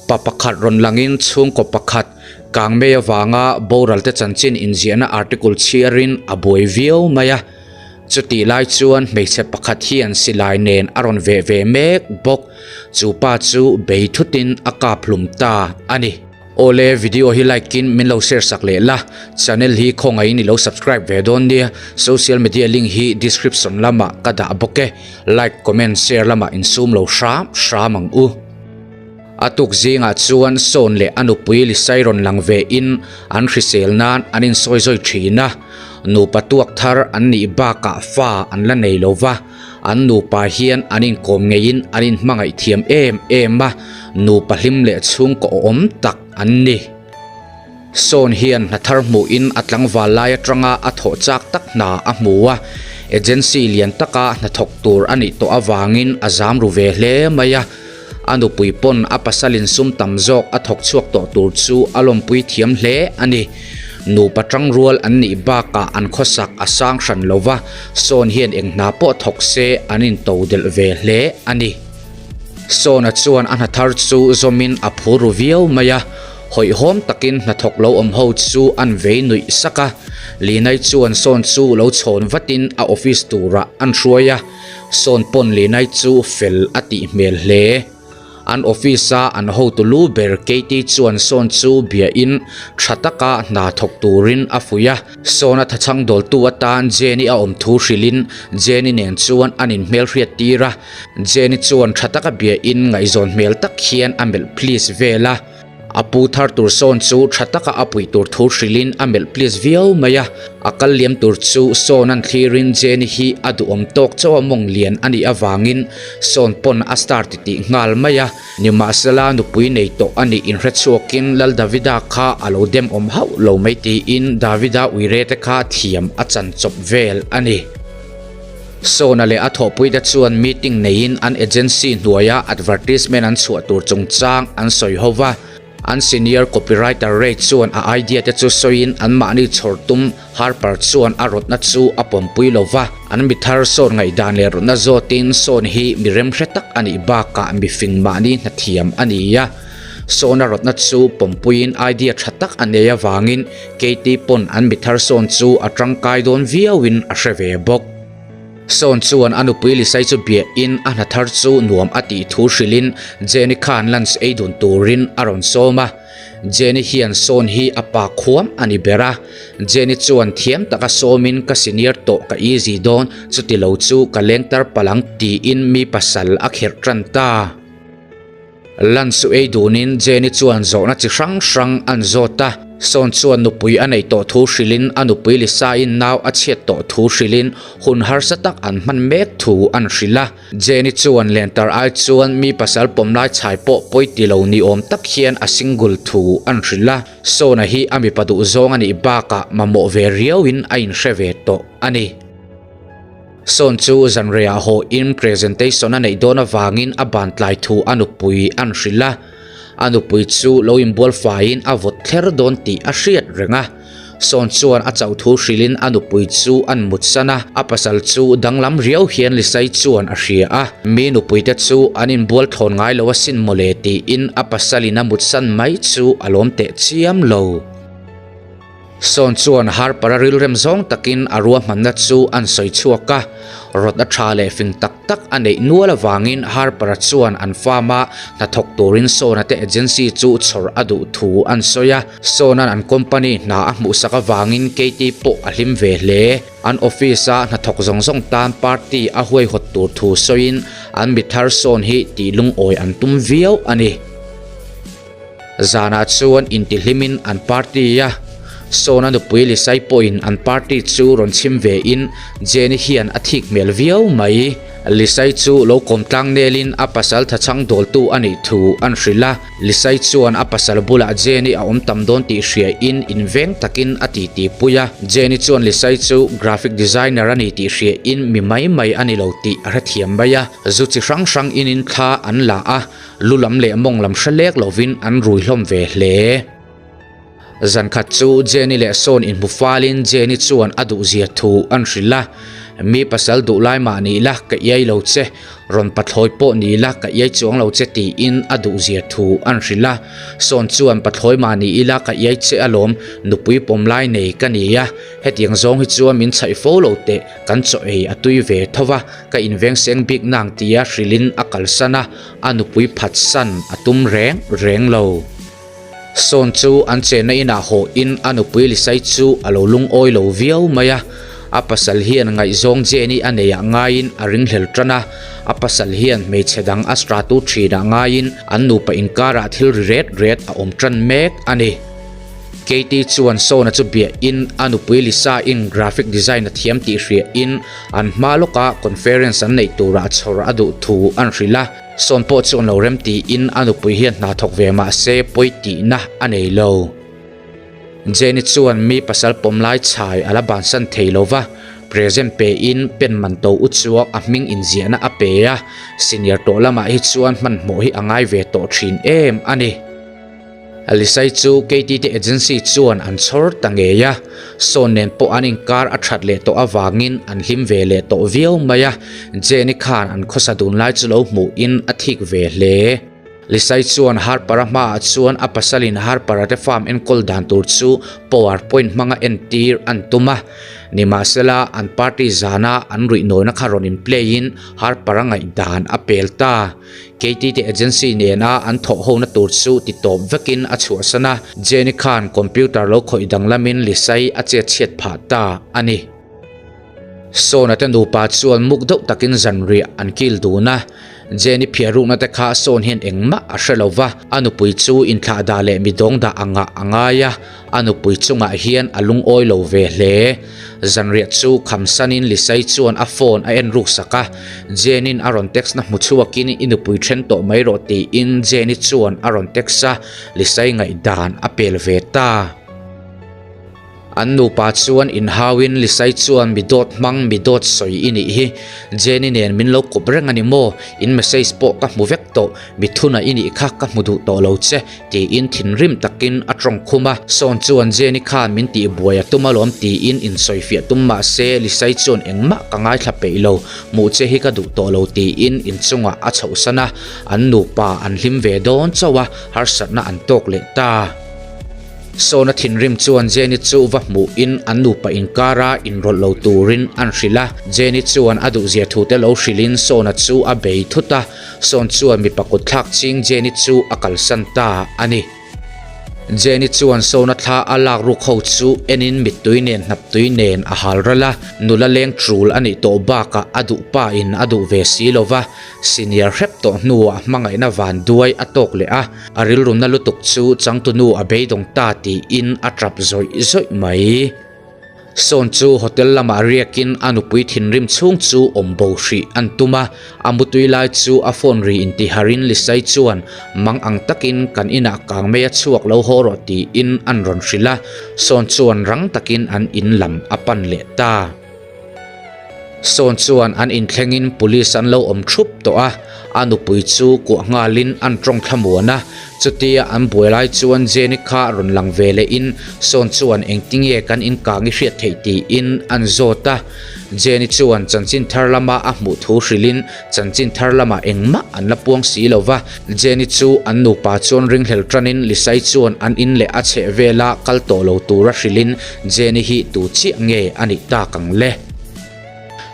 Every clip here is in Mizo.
Pa pakhat rawn langin chhungkaw pakhat kangmei avanga boral te chanchin inziahna article chhiarin a buai viau mai a. Chutih lai chuan hmeichhe pakhat hian silai nen a rawn veh ve mek bawk. Chu pa chu bei thutin a kap hlum ta a ni. Awle video hi like in min lo share sak leh la, channel hi khawngaihin i lo subscribe ve dawn nia, social media link hi description lamah ka dah bawk e, like comment share lamah insum lo hram hram ang u. A tuk zingah chuan Sawn leh a nupui Lisai rawn lang ve in an hrisel nan an insawi zawi thin a, nupa tuak thar an nih bakah fa an la nei lo va. An nupa hian an inkawm ngeiin an inhmangaih thiam em em a, nupa hlim leh chhungkaw awm tak an ni. Sawn hian hna thar hmuhin a tlangval lai atanga a thawh chak tak hna a hmu a, agency lian taka hnathawk tur a nih tawh avangin a zam ru ve hle mai a. A nupui pawn a pasal insum tam zawk a thawk chhuak tawh tur chu a lawmpui thiam hle a ni. Nupa tangrual an nih bakah an khawsak a sang hran lo va, Sawn hian eng hna pawh thawk se an into delh ve hle a ni. Sawna chuan a hna thar chu zawmin a phur ru viau mai a, hawihhawm takin hnathawk lo awm ho chu an vei nuih sak a. Linai chuan Sawn chu lo chhawn vatin a office turah an hruai a. Sawn pawn Linai chu fel a tih hmel hle. An office a an hotu lu ber Katie chuan Sawn chu biahin tha taka hna thawk turin a fuih a. Sawn a thachhang dawltu atan Jenny a awm thu hrilhin Jenny nen chuan an inhmelhriat tir a. Jenny chuan tha taka biahin ngaihzawn hmel tak hian a melh please vel a. A pu thar tur sawn chu tha taka a puih tur thu hrilhin a melh please viau mai a, a kal liam tur chu sawn an thlirin Jenny hi a duhawm tawk chauh a mawng lian a nih avangin sawn pawn a star titih nghal mai a, nimahsela nupui nei tawh a nih inhre chhuakin Lal Davida kha a lo dem awm hauh lo mai tiin Davida uire te kha thiam a chan chawp vel a ni. Sona leh a thawhpuite chuan meeting neiin an agency hnuaia advertisement an chhuah tur chungchang an sawi ho va. An senior copywriter Ray chuan a idea te chu sawiin anmahni chhawr tum Harper chuan a rawtna chu a pawmpui lo va. An mi thar sawn ngaihdan leh rawtna zawtin Sawn hi mi remhre tak a nih bakah mi fing mahni hnathiam a ni a. Sawna rawtna chu pawmpuiin idea tha tak a nei avangin Katie pawn an mi thar sawn chu a tangkai dawn viauin a hre ve bawk. Sawn chuan a nupui Lisai chu biahin a hna thar chu nuam a tih thu hrilhin Jenny khan lunch ei dun turin a rawn sawm a. Jenny hian Sawn hi a pa khuam a ni ber a. Jenny chuan thiam taka sawmin ka senior tawh ka easy dawn chuti lo chu ka leng tar palh ang tiin mi pasal a kherh tan ta. Lunch chu ei dunin Jenny chuan zawhna chi hrang hrang an zawt a. Sawn chuan nupui a neih tawh thu hrilhin a nupui Lisa-in nau a chhiat tawh thu hrilhin hun harsa tak an hman mek thu an hrilh a. Jenny chuan lentar ai chuan mi pasal pawm lai chhai pawh pawi ti lo ni awm tak hian a single thu an hrilh a. Sawna hi a mipa duhzawng a nih bakah mamawh ve riauin a inhre ve tawh a ni. Sawn chu zanreiah haw in presentation a neih dawn avangin a ban tlai thu a nupui an hrilh a. A nupui chu lo inbual faiin a vawt thler dawn tih a hriat reng a. Sawn chuan a chauh thu hrilhin a nupui chu an mutsan a, a pasal chu danglam riau hian Lisai chuan a hria a. Mi nupuite chu an inbual thlawn ngai lo asin mawle tiin a pasalin a mutsan mai chu a lawm teh chiam lo. Sawn chuan Harper-a rilrem zawng takin a ruahmanna chu an sawi chhuak a, rawt a tha leh fing tak tak a neih nual avangin Harper-a chuan an farm-a hnathawk turin Sawn-a te agency chu chhawr a duh thu an sawi a. Sawn-a'n an company hna a hmuhsak avangin Katie pawh a hlim ve hle. An office-a hnathawk zawng zawng tan party a huaihawt tur thu sawiin an mithar Sawn hi tih lungawi an tum viau a ni. Zanah chuan intihlimin an party a, Sawna nupui Lisai pawhin an party chu rawn chhim ve in Jenny hian a thik hmel viau mai. Lisai chu lo kawm tlang nelin a pasal thachhang dawltu a nih thu an hrilh a, Lisai chuan a pasal bulah Jenny a awm tam dawn tih hria in inveng takin a titi pui a. Jenny chuan Lisai chu graphic designer a ni tih hria in mi mai mai a ni lo tih a hrethiam mai a, zu chi hrang hrang inin thla an la a, Lu lam leh mawng lam hre lek lovin an rui hlawm ve hle. Zan khat chu Jenny leh Sawn inhmu falin Jenny chuan a duhzia thu an hrilh a. Mi pasal duh lai mah ni la ka iai lo che, rawn pathlawi pawh ni la ka iai chuang lo che tiin a duhzia thu an hrilh a. Sawn chuan pathlawi mah ni ila ka iai che alawm, nupui pawm lai nei ka ni a, hetiang zawng hi chuan min chhaih fo lo teh, kan chaw ei a tui ve tho va, ka inveng seng bik nang tia hrilhin a kalsan a, a nupui phatsan a tum reng reng lo. Sawn chu an chenna inah haw in a nupui Lisai chu a lo lungawi lo viau mai a, a pasal hian ngaihzawng Jenny a neiah ngaiin a ringhlel tan a, a pasal hian hmeichhe dang a stratu thinah ngaiin an nupa inkarah thil ri ret ret a awm tan mek a ni. Katie chuan Sawna chu biah in a nupui Lisa in graphic design a thiam tih hria in an hma lawka conference an neih turah chhawr a duh thu an hrilh a. Sawn pawh chu an lo rem tiin a nupui hian hna thawk ve mah se pawi tihna a nei lo. Jenny chuan mi pasal pawm lai chhai a la bansan thei lo va, present pein pen man to u chuak a hming inziahna a pe a, senior tawh lamah hi chuan hmanhmawh hi a ngai ve tawh thin em a ni. Alisai chu Katie te agency chuan an chhawr ta ngei a, Sawn nen pawh an inkar a that leh tawh avangin an hlim ve leh tawh viau mai a, Jenny khan an khawsa dun lai chu lo hmuhin a thik ve hle. Lisai chuan Harper-a hmaah chuan a pasalin Harper-a te farm enkawl dan tur chu power point hmanga entir an tum a, nimahsela an party zana an ruihnawina kha rawn in play in Harper-a ngaihdan a pel ta. Katie te agency nena an thawh hona tur chu ti tawp vekin a chhuahsan a, Jenny khan computer lo khawih danglamin Lisai a chet chhiat phah ta a ni. Sawna te nupa chuan muk deuh takin zanriah an kil dun a, Jenny phiah rukna te kha Sawn hian engmah a hre lo va, a nupui chu inthlah dah leh mi dawng dah angah a ngai a, a nupui chungah hian a lungawi lo ve hle. Zanriah chu khamsanin Lisai chuan a phone a en ruk sak a, Jenny-in a rawn text na hmu chhuakin i nupui then tawh mai rawh tiin Jenny chuan a rawn text a, Lisai ngaihdan a pel ve ta. An nupa chuan inhauin Lisai chuan mi dawt hmang mi dawt sawi i nih hi, Jenny nen min lo kawp reng a ni maw? In message pawh ka hmu vek tawh, mi thuna i nih kha ka hmu duh tawh lo che tiin thinrim takin a tawng khum a. Sawn chuan Jenny khan min tih buai a tum alawm tiin insawifiah tum mah se Lisai chuan engmah ka ngaithla peih lo, hmuh che hi ka duh tawh lo tiin inchungah a chhohsan a, an nupa an hlim ve dawn chauh a, harsatna an tawk leh ta. Sawna thinrim chuan Jenny chu va hmuhin an nupa inkara inrawlh lo turin an hrilh a. Jenny chuan a duhzia thute lo hrilhin Sawna chu a bei thut a. Sawn chuan mipa kutthlak ching Jenny chu a kalsan ta a ni. Jenny chuan Sawna thla a lak ruk ho chu enin mittui nen hnaptui nen a hal ral a. Nula leng tul a nih tawh bakah a duh pa in a duh ve si lo va. Senior hrep tawh hnuah hmangaihna van duai a tawk leh a, a rilruna lutuk chu changtunu a beidawng ta tiin a tap zawih zawih mai. Sawn chu hotel lamah riakin a nupui thinrim chhung chu awm bo hrih an tum a, a mutui lai chu a phone ri intiharin Lisai chuan mang ang takin kan inah kang mai a chhuak lo haw rawh tiin an rawn hrilh a, Sawn chuan rang takin an in lam a pan leh ta. Sawn chuan an inthlengin police an lo awm thup tawh a, a nupui chu kuah nghalin an tawng thlamuan a, chutia an buai lai chuan Jenny kha rawn lang ve lehin Sawn chuan engtinge kan inkang i hriat theih tiin an zawt a, Jenny chuan chanchin thar lama a hmuh thu hrilhin chanchin thar lamah engmah an la puang si lo va, Jenny chu an nupa chuan ringhlel tanin Lisai chuan an in leh a chheh vela kal tawh lo tura hrilhin Jenny hi tu chiah nge a nih tak ang le?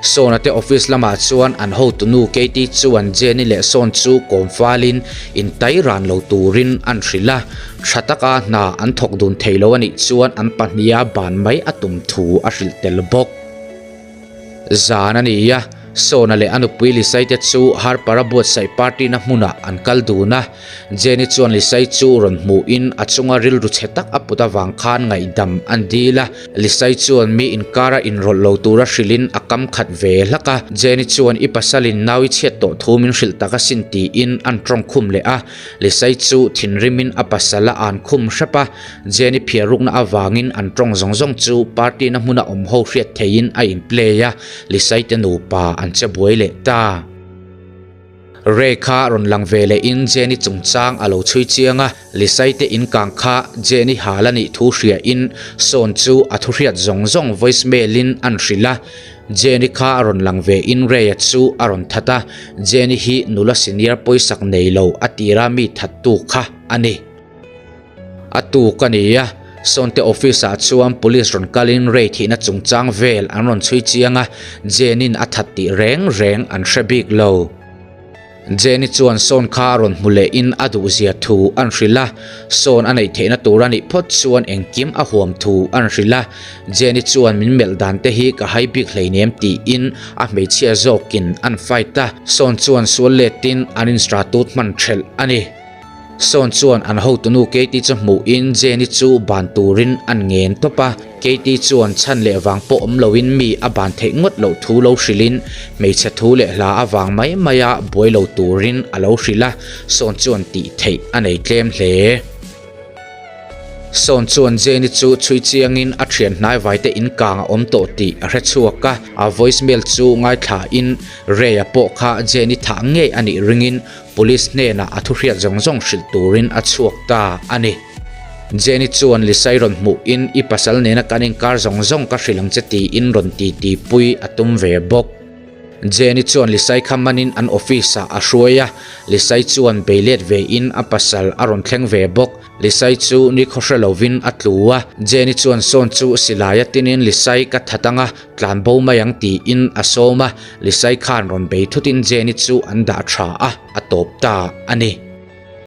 Sawna te office lamah chuan an hotunu Katie chuan Jenny leh Sawn chu kawm falin intai ran lo turin an hrilh a, tha taka hna an thawk dun thei lo a nih chuan an pahniha ban mai a tum thu a hrilh tel bawk. Zan a ni a, Sawna leh a nupui Lisai te chu Harper-a buatsaih party na hmunah an kal dun a, Jenny chuan Lisai chu rawn hmuhin a chunga rilru chhe tak a put avang khan ngaihdam an dil a. Lisai chuan mi inkara inrawlh lo tura hrilhin a kam khat ve hlak a. Jenny chuan i pasalin nau i chhiat tawh thu min hrilh tak asin tiin an tawng khum leh a. Lisai chu thinrimin a pasal a an khum hrep a. Jenny phiar rukna avangin an tawng zawng zawng chu party na hmuna awm ho hriat theihin a in play a. Lisai te nupa an che buai leh ta. Ray kha rawn lang ve leh in Jenny chungchang a lo chhui chiang a, Lisai te in kang kha Jenny hal a nih thu hria in Sawn chu a thu hriat zawng zawng voice mail in an hrilh a. Jenny kha a rawn lang ve in Ray-a chu a rawn that a, Jenny hi nula senior pawisak nei lo a tira mi thattu kha a ni. A tuk a ni a, Sawnte office ah chuan police rawn kalin Ray thihna chungchang vel an rawn chhui chiang a, Jenny-in a that tih reng reng an hre bik lo. Jenny chuan Sawn kha a rawn hmu lehin a duhzia thu an hrilh a, Sawn a neih theihna tur a nih phawt chuan engkim a huam thu an hrilh a, Jenny chuan min melh dan te hi ka hai bik hleinem tiin a hmeichhia zawkin an fight a, Sawn chuan sual letin an instratut hman thelh a ni. Sawn chuan an hotunu Katie chu hmuhin Jenny chu ban turin an ngen tawp a, Katie chuan chhan leh vang pawh awm loin mi a ban theih ngawt loh thu lo hrilhin hmeichhe thu leh hla avang mai maia buai lo turin a lo hrilh a, Sawn chuan tih theih a nei tlem hle. Sawn chuan Jenny chu chhui chiangin a thian hnaivaite inkang a awm tawh tih a hre chhuak a, a voicemail chu ngaithlain Ray-a pawh kha Jenny thah ngei a nih ringin Police hnenah a thuhriat zawng zawng hrilh turin a chhuak ta a ni. Jenny chuan Lisai rawn hmuhin i pasal nena kan inkar zawng zawng ka hrilh ang che tiin rawn titi pui a tum ve bawk. Jenny chuan Lisai kha manin an office ah a hruai a, Lisai chuan bei let vein a pasal a rawn thleng ve bawk. Lisai chu nikhaw hre lovin a tlu a, Jenny chuan sawn chu silai a tinin Lisai ka that anga tlan bo mai ang tiin a sawm a, Lisai khan rawn bei thutin Jenny chu an dah tha a, a tawp ta a ni.